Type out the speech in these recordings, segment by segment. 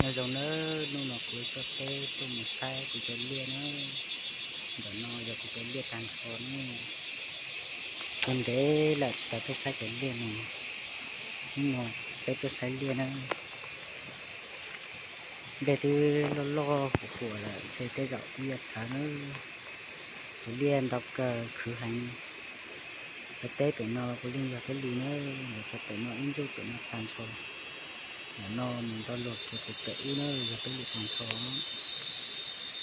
Nyob zoo nawb, hnub no kuv coj peb tuaj mus saib kuv cov liaj na. Ntawm no yog kuv cov liaj tag nrho na. Tau ntev lawm tsis tau tuaj saib cov liaj no. Hnub no peb tuaj saib liaj na. Nplej twb loj loj huam huam lawm, ntshe tej zaum twb yuav txhav na. Cov liaj ntau kawg khwv heev. Peb teb pem no puav leej yog peb li na, lawv cov pem no ib ntsuj pem no tag nrho. Ntawm no mus nto luag kiag pem pem ub na yog peb li tag nrho.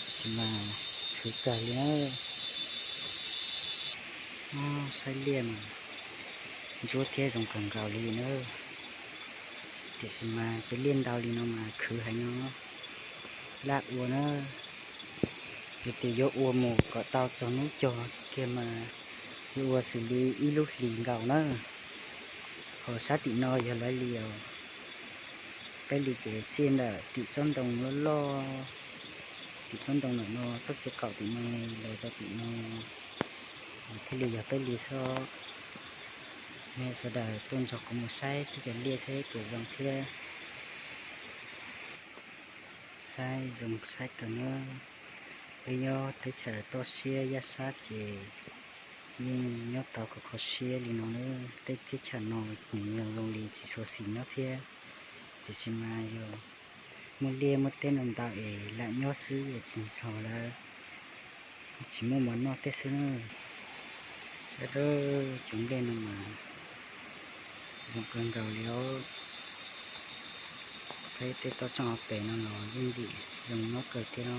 Tiam sis mas khwv kawg li na. Saib liaj mas ntsuab thiab zoo kawg nkaus li na. Tiam sis mas cov liaj ntau li no mas khwv heev no, laj ua na. Yog tias yuav ua mus kom tau txog hnub cog kiag mas yuav ua xws li ib lub hlis nkaus na. Ho sab tim no yog lawv li os, peb li ces txij ntawm tim tsob ntoo loj loj, tim tsob ntoo ntawm no txoj txiv qaum tim no los rau tim no thiaj li yog peb li xwb. Nej sawv daws tuaj nrog kuv mus saib peb cov liaj saib puas zoo thiab. Saib zoo saib kawg na. Peb nyob teb chaws toj siab yaj sab ces yeej nyob tau kho kho siab li no na. Tej teb chaws no nws zoo li tsis tshua xis nyob thiab, tiam sis mas yog muaj liaj muaj teb ntau ntau es lam nyob xwb es tsis ntxhov lawv tsis muaj mov noj tej xwb na. Saib cov nplej no mas zoo kawg nkaus li os. Saib tej toj roob hauv pes no los yeej ntxim zoo nyob kawg thiab no.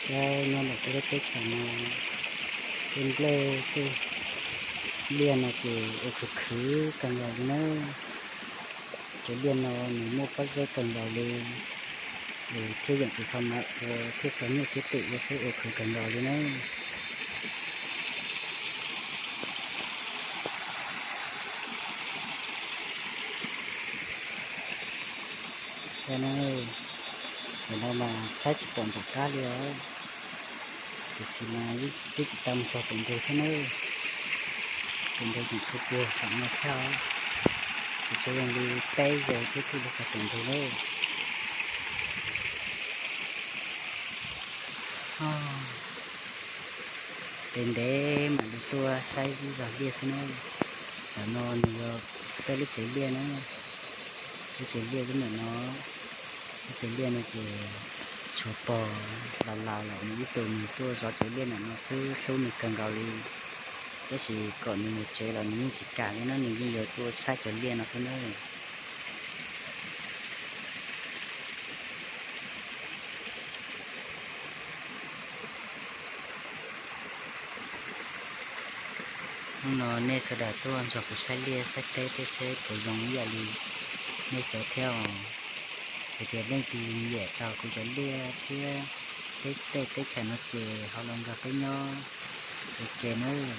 Saib nyob ntawm tej lub teb chaws no, tej nplej tej liaj no ces ua khwv khwv kawg nkaus li na. Cov liaj no nws muaj pob zeb kawg nkaus li, thiaj yeej tsis txhob maj ua thiaj txog nyuj thiab twm ua xwb ua khwv kawg nkaus li na. Saib na, ntawm no mas saib tsis pom ntsaum qab li os. Tiam sis mas twb tsis tau mus txog pem ntug thiab na. Pem ntug tseem tshuav puag saum no thiab os. Ces tshuav zoo li peb zaug thiab thiaj li txog pem ntug na. Ntev ntev mam li tuaj saib ib zos liaj xwb na. Ntawm no nws yog peb lub tsev liaj na. Lub tsev liaj lub ntawm no, lub tsev liaj no ces tshuav pog laus laus lawm nws ib tug nws tuaj zov tsev liaj ntawm no xwb hlub nws kawg nkaus li. Tab sis kom nws mus tsev los nws yeej tsis kam li na, nws yeej yuav tuaj saib cov liaj no xwb na. Hnub no nej sawv daws tuaj nrog kuv saib liaj saib teb tej seb puas zoo ib yam li nej cov thiab os. Yog tias leej twg nyiam txog kuv cov liaj thiab peb tej teb chaws no ces ho los nrog peb nyob ua ke nawb.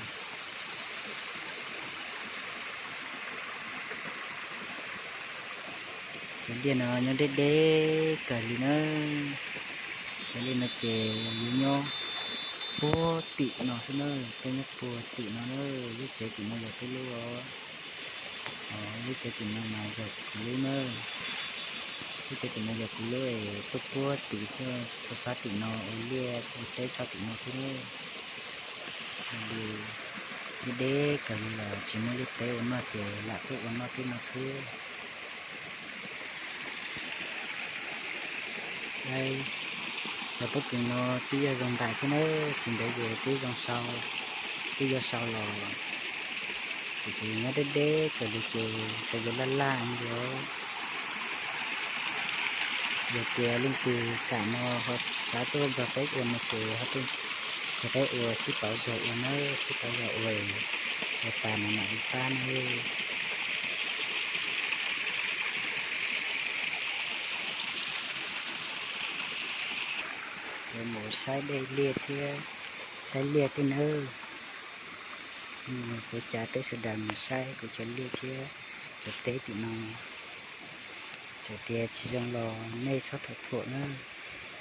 Cov liaj no nyob deb deb kawg li na. Cov liaj no ces yuav nyob puag tim no xwb na, peb nyob puag tim no na. Lub tsev tim no yog peb lub os. Lub tsev tim no mas yog kuv lub na. Lub tsev tim no yog kuv lub es tuaj puag tim tuaj sab tim no ua liaj ua teb sab tim no xwb na. Li deb deb kawg li los tsis muaj liaj teb ua noj ces lam tuaj ua noj tim no xwb. Cov pob kws no twb yog zoo ntais thiab na, tsis ntev ces twb zoo sau, twb yuav sau los. Tiam sis nyob deb deb kawg li ces ntshe yuav laj laj li os. Yog tias leej twg kam no ho xav tuaj nrog peb ua no ces ho tuaj nrog peb ua sib pauv zog ua na, sib pauv zog ua, ua tas mas mam li pab na. Cov mus saib dej liaj thiab saib liaj tej nawb. Kuv cav peb sawv daws mus saib kuv cov liaj thiab cov teb tim no. Txawm tias tsis zoo los nej txhob thuam thuam na,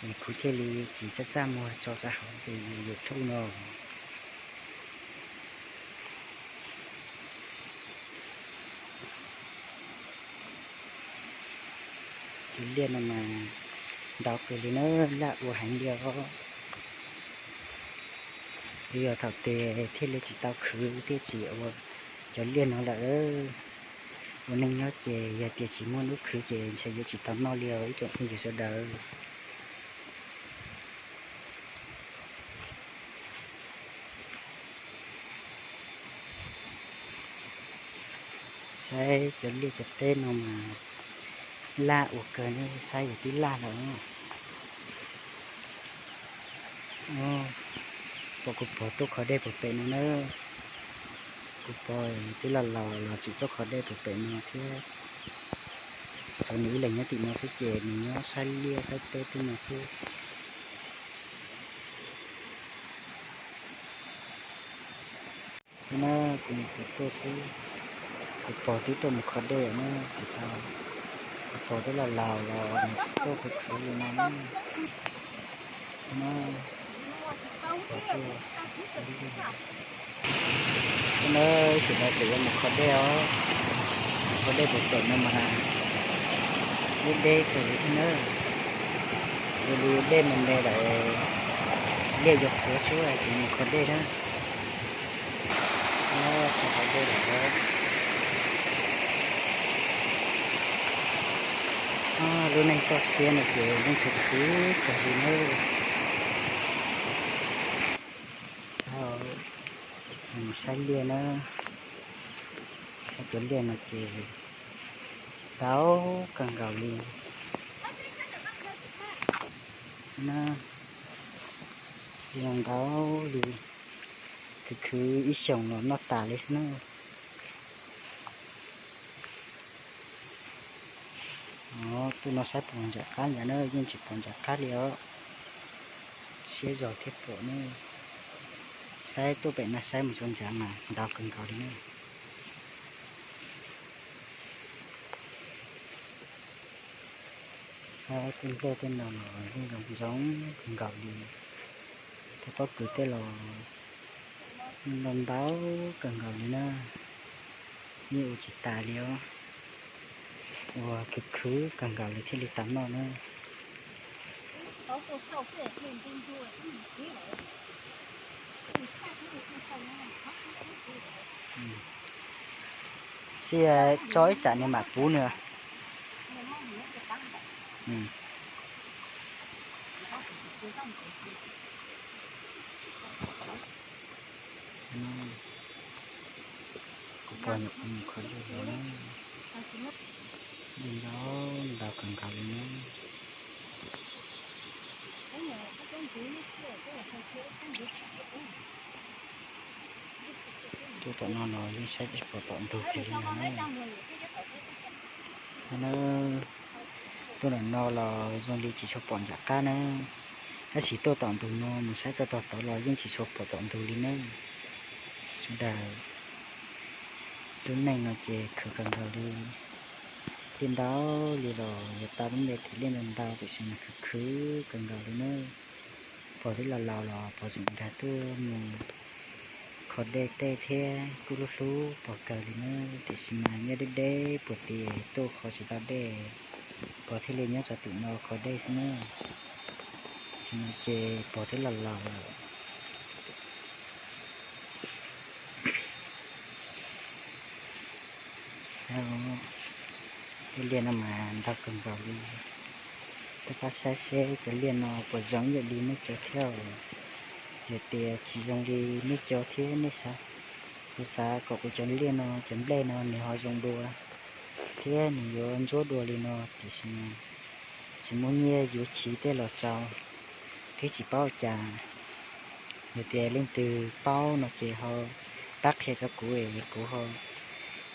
es kuv thiaj li tsis txaj txaj muag tso rau hauv YouTube no. Liaj no mas ntau kawg li na, laj ua heev li os. Yog thaum twg thiaj li tsis tau khwv thiaj tsis ua cov liaj no lawm. Ua neej nyob ces yog tias tsis muaj lub khwv ces ntshe yuav tsis tau noj li os ib tsoom phooj ywg sawv daws. Saib cov liaj cov teb no mas laj ua kawg ne, saib yog twb laj lawm. Pom kuv pog tuaj kho dej puag pem no na, kuv pog twb los laus los tseem tuaj kho dej puag pem no thiab. Tshuav nws ib leeg nyob tim no xwb ces nws nyob saib liaj saib teb tej no xwb. Xwb na, kuv mus kuv tuaj xwb. Kuv pog twb tuaj mus kho dej lawm na, tsis tau, kuv pog twb los laus los nws tsis tuaj khwv khwv li no na. Xwb na, pog tuaj saib liaj. Xwb na, ib chim no kuv yuav mus kho dej os. Kho dej puag pem no mas deb deb kawg li thiab na. Ua li dej me me lawm, liaj yuav qhuav xwb ces mus kho dej na. Kho dej lawm. Lub neej toj siab no ces yeej khwv khwv kawg li na. Mus saib liaj na, saib cov liaj no ces ntau kawg nkaus li na, ntau li, khwv khwv ib xyoos los noj tas li xwb na. Tuaj no saib pom ntsam qab ntawd na, yeej tsis pom ntsam qab li os. Siab zog thiaj pom ne. Saib tuaj pem no saib mus txog ntsam mas ntau kawg nkaus li ne. Saib tej nplej tej no los yeej zoo zoo kawg nkaus li. Tej pob kws tej los yeej ntau ntau kawg nkaus li na. Yeej ua tsis tas li os. Ua khwv khwv kawg nkaus li thiaj li tau noj na. Xij tso ib tsam nws mam puv nws. Kuv pog nyuam qhuav mus kho dej los, dej ntau ntau kawg nkaus li na. Tuaj tom no los yeej saib tsis pom tom ntug kiag li no na. Tuaj tom no los zoo li tsis tshua pom nram qab na, tab sis tuaj tom ntug no mus saib txog tog tod los yeej tsis tshua pom tom ntug li na. Sawv daws, lub neej no ces khwv kawg nkaus li. Liaj ntau li los yuav tau lub npe tias liaj ntau ntau tiam sis mas khwv khwv kawg nkaus li na. Pog twb laus laus los pog tseem nkag tuaj mus kho dej tej thiab kuj hlub hlub pog kawg li na. Tiam sis mas nyob deb deb puag tim tuaj kho tsis tau dej, pog thiaj li nyob txog tim no kho dej xwb na. Tam sim no ces pog twb laus laus lawm. Saib, tej liaj no mas ntau kawg nkaus li. Rov qab saib seb cov liaj no puas zoo ib yam li nej cov thiab. Yog tias tsis zoo li nej cov thiab nej xav, kuv xav kom kuv cov liaj no cov nplej no nws ho zoo dua thiab nws yuav ntsuab dua li no tiam sis mas tsis muaj nyiaj yuav chiv tej los rau thiab tsis paub ua cas. Yog tias leej twg paub no ces ho pab qhia rau kuv es kuv ho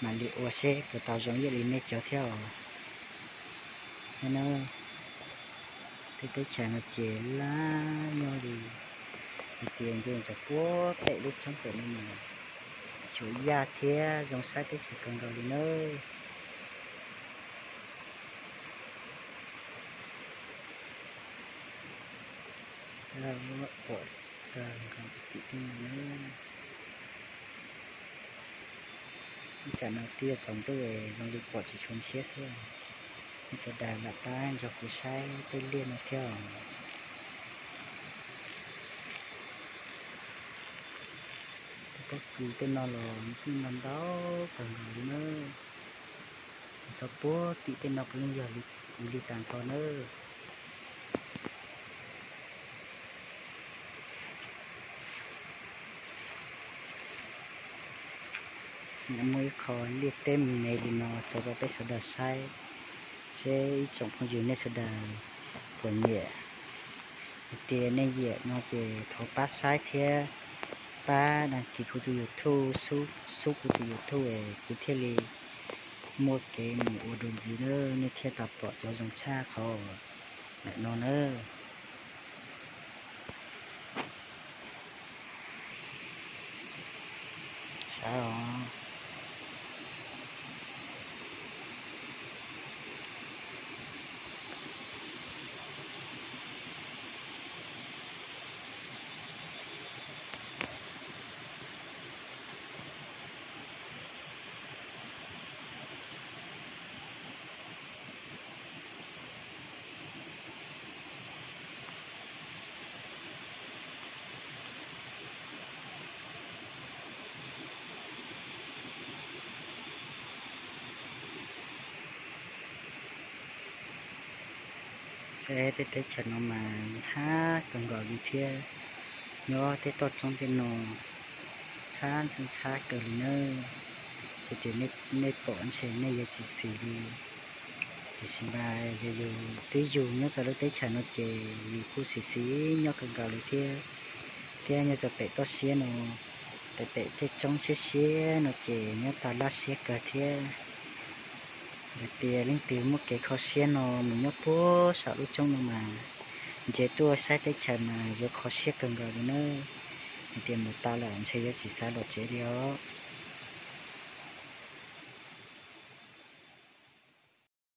mam li ua seb puas tau zoo ib yam li nej cov thiab os. Tej teb chaws no ces laj nyob li hais tias nce ntawm puag pem lub roob pem no mas xyuam yaj thiab zoo saib teb chaws kawg nkaus li nawb. Pom kawg nkaus tim tej no na. Ib tsam no twb yuav tsaus ntuj zoo li pom tsis tshua ntshiab xwb. Nej sawv daws lam pab nrog kuv saib tej liaj no thiab os. Tej pob kws tej no los kuj ntau ntau kawg nkaus li na. Txog puag tim tej no kuj yeej yog ib li tas ntxhov nawb. Muaj ib qho liaj teb me me li no tso rau peb sawv daws saib, seb ib tsoom phooj ywg nej sawv daws puas nyiam. Hais tias nej nyiam no ces thov pab saib thiab pab đăng ký kuv tus YouTube, xub kuv tus YouTube es kuv thiaj li muaj kev mus ua dua ntxiv na, nej thiaj tau pom cov zoo tshaj qhov ntawm no na. Sav os. Saib tej teb chaws no mas ntxhab kawg nkaus li thiab. Nyob tej toj roob tej no ntxhab ntxhab kawg li nawb. Ces nej pom ntshe nej yuav tsis xis li. Tiam sis mas yog yus twb yug nyob txog lub teb chaws no ces yus kuj xis xis nyob kawg nkaus li thiab. Thiab nyob txog pem toj siab no, pem pem tej roob siab siab no ces nyob tau laj siab kawg thiab. Yog tias leej twg muaj kev kho siab no mus nyob puag saum lub roob no mas, ntshe tuaj saib teb chaws mas yuav kho siab kawg nkaus li nawb. Yog tias mus tau lawm ntshe yuav tsis xav los tsev li os.